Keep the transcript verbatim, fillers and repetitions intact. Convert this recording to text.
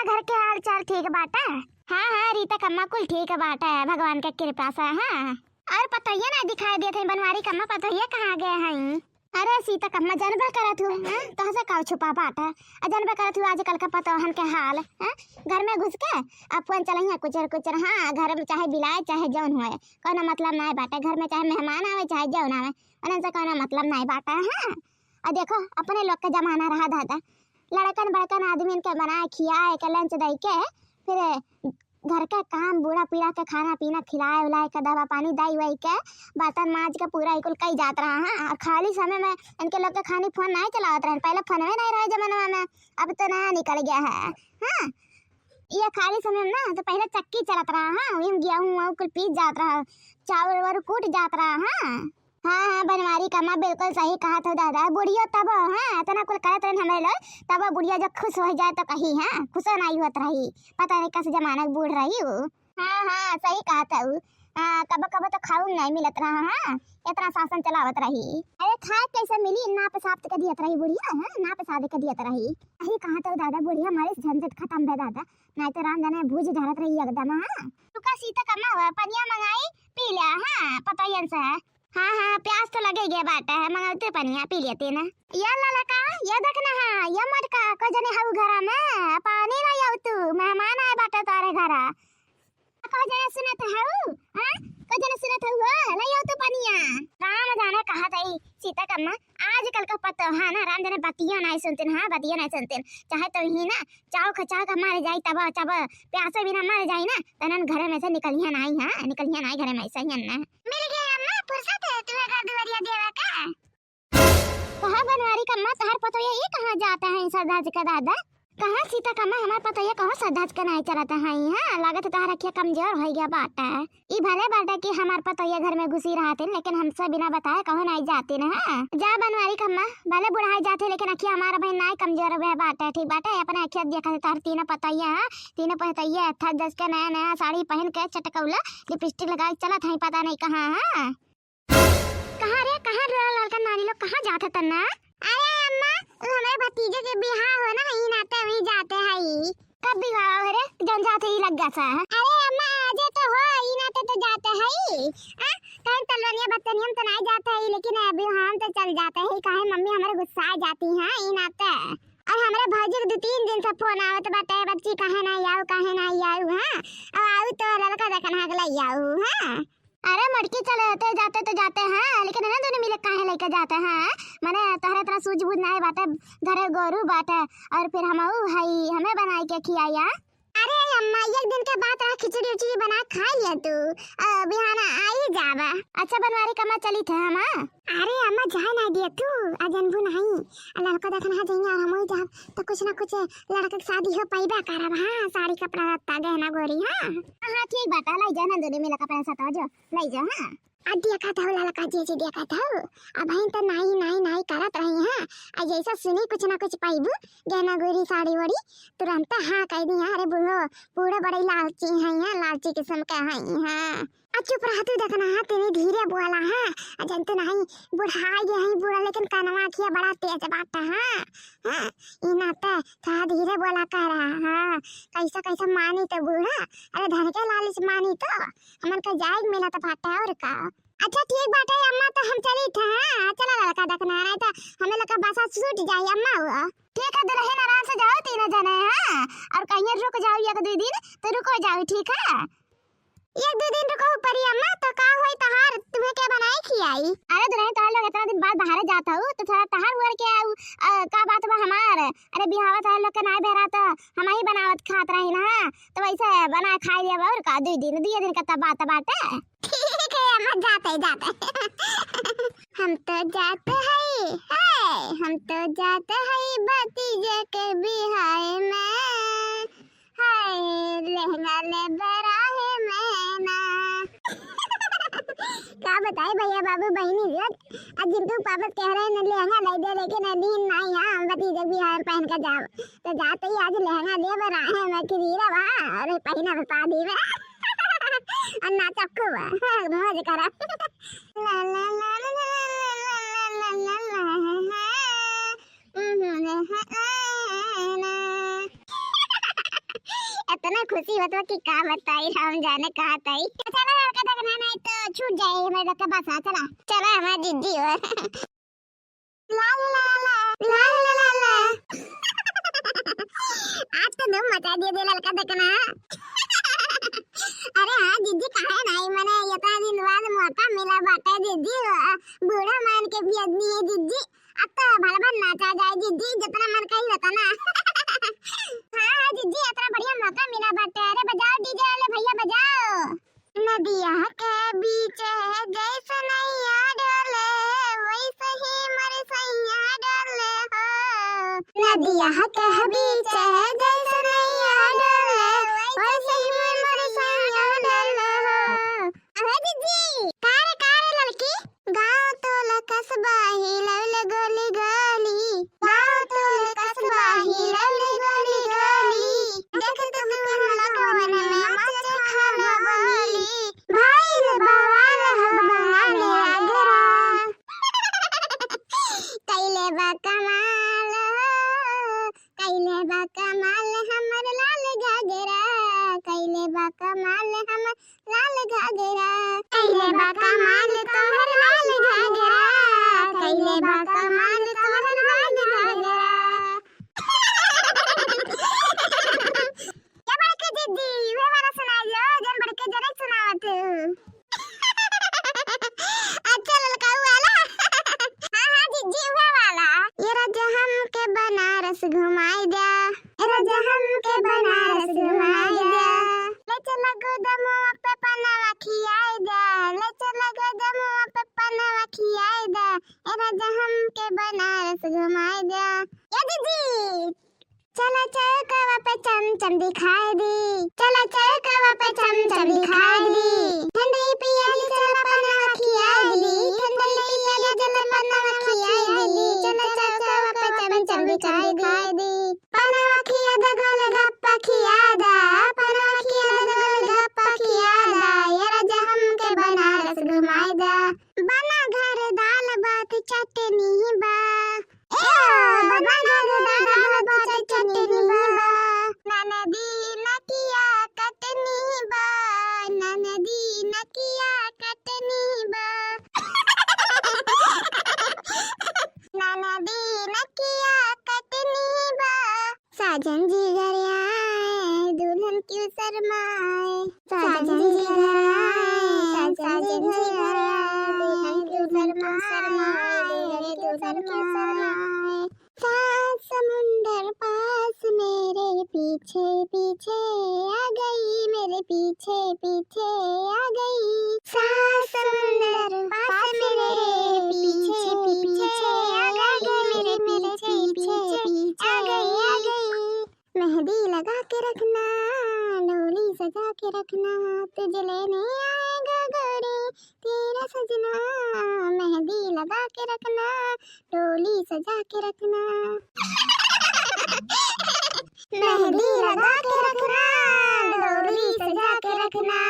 घर के हाल चाल ठीक बाटे? हाँ, हाँ, रीता कम्मा कुल ठीक बाटे, भगवान के कृपा से। हाँ, और पतोहिया ना दिखाई देत है, बनवारी कम्मा पतोहिया कहाँ गए हैं? अरे सीता कम्मा, जानबे करत हूँ, हाँ? तोहसे का छुपा बाटे? आ जानबे करत हूँ आजकल के पतोहन के हाल, हाँ? घर में घुस के अब फोन चलइया कुचर कुचर, हाँ, घर में चाहे बिलाए चाहे जौन होए, कौनो मतलब नाय बाटे। घर में चाहे मेहमान आवे चाहे जौन आवे, उनन से कौनो मतलब नाय बाटे, हाँ? और देखो, अपने लोग के जमाना रहा दादा, लड़कन बड़कन आदमी के बनाए खियाए के लंच दई के, फिर घर के काम, बूढ़ा पीढ़ा के खाना पीना खिलाए उलाए के, दवा पानी दई वई के, बर्तन माज के पूरा इकुल कई जात रहा, हाँ। और खाली समय में इनके लोग के खानी फोन नाय चलावत रहे, पहले फोनवे नाय रहे जमाना में, अब तो नया निकल गया है, हाँ। ये खाली समय में ना तो पहले चक्की चलत रहा, हाँ, वही में गेहूं वहूं कुल पीस जात रहा, चावल वावल कूट जात रहा, हाँ। हाँ, हाँ, बनवारी कम्मा बिल्कुल सही कहत हो दादा। बुढ़ियो तब, हाँ, इतना कुल करत रहन हमरे लोग, तब बुढ़िया जब खुश हो जाए तो कही, हाँ, खुशो नाई होत रही। पता नहीं कस जमाना के बूढ़ रही हो। हाँ, हाँ, सही कहत हो। हाँ, कबो कबो तो खाऊ नहीं मिलत रहा, हाँ, इतना शासन चलावत रही। अरे खाए कैसे मिली, नाप साप के दियत रही बुढ़िया, हाँ, नाप साप के दियत रही। यही कहत हो दादा, बुढ़िया मारे से झंझट खत्म भे दादा, नहीं तो राम जाने भूज धरत रही एकदम, हाँ। तू का सीता कम्मा हुआ, पनिया मंगाई, पी लिया, हाँ, पतोहियन से। हाँ, हाँ, प्यास तो लगे गया बाटे है, मंगौते पनिया पी लेते ना। या ललका, या देख ना, हाँ, या मटका, को जने हऊ घरा में, पानी ना आऊ तू, मेहमान आए बाटे तारे घरा। को जने सुनत हऊ, हाँ? को जने सुनत हऊ हो, ले आऊ तू पनिया। राम जाने कहा तई, सीता कम्मा, आजकल का पतोहा ना, राम जाने बतिया नहीं सुनते ना, हाँ, बतिया नहीं सुनते। चाहे तो ही ना, चाव खा, चाव खा मारे जाई, तब, तब प्यासे बिना मर जाई ना, तनन घरे में से निकलिया नाई, हाँ, निकलिया नाई घरे में से, ही ना। मिल गए अम्मा, फुर्सत है तुम्हें घर दुआरिया देवा का? कहाँ बनवारी कम्मा, तोहर पतोहिया ये कहाँ जाता है सरधा जी का दादा? कहाँ सीता कम्मा, हमार पतोहिया कहाँ सरधा जी का नाई चलता है, हाँ, लागत है तोहर अखिया कमजोर हो गया बाटा। ई भले बाटे कि हमार पतोहिया घर में घुसी रहतिन, लेकिन हमसे बिना बताए कहूँ नाई जातिन, हाँ। जा बनवारी कम्मा, भले बुढ़ाई जाते, लेकिन अखिया हमार अबहिन नाई कमजोर हुए बाटे, ठीक बाटे। अपने अखिया देखा थे तोहर तीनों पतोहिया, हाँ, तीनों पतोहिया थक दस के नया नया साड़ी पहन के चटकौला लिपस्टिक लगा के चलत हई पता नहीं कहाँ, हाँ। कहाँ रे, कहाँ रे ललका नानी लोग, कहाँ जात है तन्ना? अरे अम्मा, उ हमरे भतीजे के बियाह हो ना, ई नाते वहीं जाते हई। कब बियाह हो रे, जौन जाते ही लग गया सा? अरे अम्मा, आजे तो हो, ई नाते तो जाते हई। आ, कहीं तलवनिया बत्तनिया में तो नहीं जाते हई, लेकिन अभी हम तो चल जाते हई, काहे मम्मी हमारे गुस्सा जाती हैं ई नाते। और हमरे भौजी के दो तीन दिन से फोन आवत बाटे, "बच्ची काहे नहीं आऊ, काहे नहीं आऊ?" हाँ, अब आऊ तो ललका देखन हक ले आऊ, हाँ। अरे मटकी चले जाते, जाते तो जाते हैं, लेकिन है ना दोनों मिले काहे लेके जाते हैं? मने तोहरे इतना सूझबूझ नहीं बाटे, घरे गोरू बाटे और फिर हम हई, हमें बनाई के खियाया। अरे अम्मा, एक दिन के बात रहा, खिचड़ी उचड़ी बना खा लिया तू, अ, बिहाना आई जाबा। अच्छा बनवारी कम्मा चली थे हम, हाँ? अरे अम्मा जाए ना दिया तू, आ जनबू नहीं, आ लड़का देखना है जइया और हम ही जाब, तो कुछ ना कुछ लड़का के शादी हो पाइबा करब, हाँ, साड़ी कपड़ा लत्ता गहना गोरी, हाँ। हाँ, हाँ, ठीक बात है, लाई जा नंदनी मिला कपड़ा सता जो, लाई जा, हाँ। आ देखा था ललका जीजी, देखा था, अब हम तो नाई, नाई, नाई करत रही हैं। आ जैसा सुनी कुछ ना कुछ पाइबू, गहना गुरी, साड़ी वाड़ी, तुरंत हाँ कह दी, "हाँ रे बूढ़ो, बूढ़ो बड़े लालची हैं, हाँ, लालची किस्म के हैं, हाँ।" आ चुप रह तू, देखना, हाँ, तनी धीरे बोला, हाँ, आ जनते नहीं, बुढ़ाई गए हैं बूढ़ा, लेकिन कनवा अखिया बड़ा तेज बाटा, हाँ, हाँ, ई नाते थोड़ा धीरे बोला कर रहा, हाँ, कैसा, कैसा मानी तो बूढ़ा, अरे धन के लालच मानी तो, हमन के जाए के मिलत बाटे और का। अच्छा ठीक बाटे अम्मा, तो हम चली थे, हाँ, चला लड़का देखना, नहीं तो हमें लोग का बसा छूट जाई अम्मा हुआ। ठीक है दुल्हन, आराम से जाओ तीनों जने, हाँ, और कहीं रुक जाओ एक दो दिन, तो रुको जाओ, ठीक है? एक दो दिन रुको परी अम्मा, तो का होई तहार, तुम्हें क्या बनाई खियाई? अरे दुल्हन, तहार लोग इतना दिन बाद बाहर जात हो, तो थोड़ा तहार ओर के आऊ, अ, का बात बा हमार? अरे बिहावा तहार लोग के नाई बेरा तो हम ही बनावत खात रही ना, तो वैसे बना खाई लेब और का, दो दिन, दो दिन का तब बात बाटे। ठीक है अम्मा, जाते, जाते। हम तो जाते हैं, है, हम तो जाते हैं भतीजे के बिहाए में, हाय, लहंगा ले बराहे में ना। का बताए भैया बाबू बहिनी लोग, आज जिंटू पापा कह रहे हैं ना लहंगा ले दे, लेकिन अभी नहीं, हाँ, हम भतीजे के बिहाए में पहन के जाओ। तो जाते ही आज लहंगा ले बराहे में कि वीरा बा, अरे पहिना बता दी बा। और नाचब खूब, मौज करब। ला, ला, ला, ला। इतना खुशी होत बा कि का बताई, राम जाने कहाँ ताई। चला ललका दकना, नहीं तो छूट जाए हमरे ललका बसा। चला, चला हमार जिज्जी हो। ला ला ला ला, ला ला ला ला। आज तो धूम मचा दिए दे ललका दकना। अरे हाँ जिज्जी, काहे नहीं, मने इतना दिन बाद मौका मिला बाटे जिज्जी, बूढ़ा मान के भी आदमी है जिज्जी। अब तो भल भल नाचा जाए जिज्जी, जितना मन कही रहता ना। हाँ हाँ जिज्जी, इतना बढ़िया मौका मिला बाटे। अरे बजाओ डीजे वाले भैया, बजाओ। नदिया के बीच जैसे नैया डोले, वैसे ही मोर सैया डोले हो। नदिया के बीच जैसे नैया डोले, वैसे ही मोर सैया डोले हो। अरे जिज्जी, का रे, का रे ललकी? गाँव टोला कस्बा हिलौले गली गली, गाँव टोला कस्बा हिलौले गली गली। देख तो दुकान लगवन में मचे खाना बोली, भइल बवाल हो बंगाल आगरा। कइले बा कमाल हो, कइले बा कमाल हमर लाल घाघरा, कइले बा कमाल हमर लाल घाघरा, कइले बा कमाल तोहर लाल घाघरा, कइले बा कमाल तोहर लाल घाघरा। क्या बड़के जिज्जी, उहे वाला सुनाई दो, जौन बड़के जने सुनावत हो। अच्छा, ललकाऊ वाला। हाँ, हाँ, जिज्जी, उहे वाला। ए राजा, हमके बनारस घुमाई द्या। ए राजा, हमके बनारस घुमाई द्या। ले चला गोदमुआ पे पनवा खियाई द्या। ले चला गोदमुआ पे पनवा खियाई द्या। ए राजा, हमके बनारस घुमाई द्या। ए जिज्जी, चला चौकवा पे चमचम दिखाई दी, चला चौकवा पे चमचम दिखाई दी। ठंडई पिया दी, चला पनवा खियाई दी, ठंडई पिया दी, चला पनवा खियाई दी। चला चौकवा पे चमचम दिखाई दी। पनवा खिया दा, गोलगप्पा खिया दा, पनवा खिया दा, गोलगप्पा खिया दा। ए राजा, हमके बनारस घुमाई दा। बना घर दाल भात चटनी बा। ए ओ, बना घर दाल भात चटनी बा। ननदी नकिया कटनी बा, ननदी नकिया कटनी बा। ननदी नकिया कटनी बा। साजन जी घर आए, दुल्हन क्यों शर्माए। साजन जी घर आए, साजन जी घर आए, दुल्हन क्यों शर्माए, दुल्हन क्यों शर्माए। सात समुंदर पास मेरे पीछे पीछे आ गई, मेरे पीछे पीछे आ गई। सात समुंदर पास मेरे पीछे पीछे आ गई, मेरे पीछे पीछे आ गई, आ गई। मेहंदी लगा के रखना, डोली सजा के रखना, तुझे लेने आएगा गोरी तेरा सजना। मेहंदी लगा के रखना, डोली सजा के रखना। मेहंदी लगा के रखना, डोली सजा के रखना।